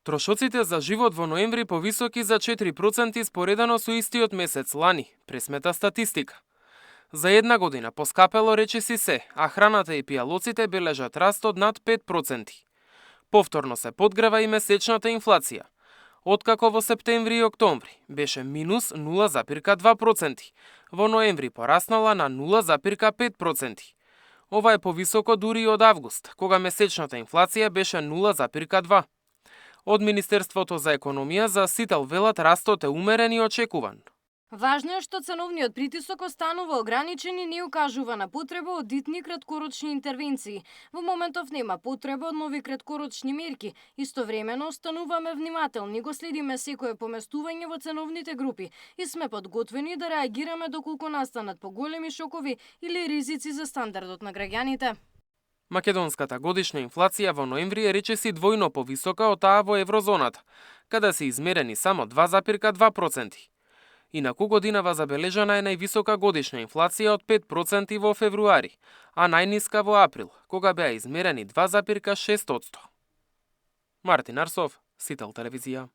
Трошоците за живот во ноември повисоки за 4% споредано со истиот месец лани, пресмета статистика. За една година поскапело речиси се, а храната и пијалоците бележат растот над 5%. Повторно се подгрева и месечната инфлација. Откако во септември и октомври беше минус 0,2%, во ноември пораснала на 0,5%. Ова е повисоко дури и од август, кога месечната инфлација беше 0,2%. Од Министерството за економија за Сител велат растот е умерен и очекуван. Важно е што ценовниот притисок останува ограничен и не укажува на потреба од итни краткорочни интервенции. Во моментов нема потреба од нови краткорочни мерки. Истовремено остануваме внимателни, го следиме секое поместување во ценовните групи и сме подготвени да реагираме доколку настанат поголеми шокови или ризици за стандардот на граѓаните. Македонската годишна инфлација во ноември е речиси двојно повисока од таа во еврозоната, каде се измерени само 2,2%. Инаку годинава забележана е највисока годишна инфлација од 5% во февруари, а најниска во април, кога беа измерени 2,6%. Мартин Арсов, Сител телевизија.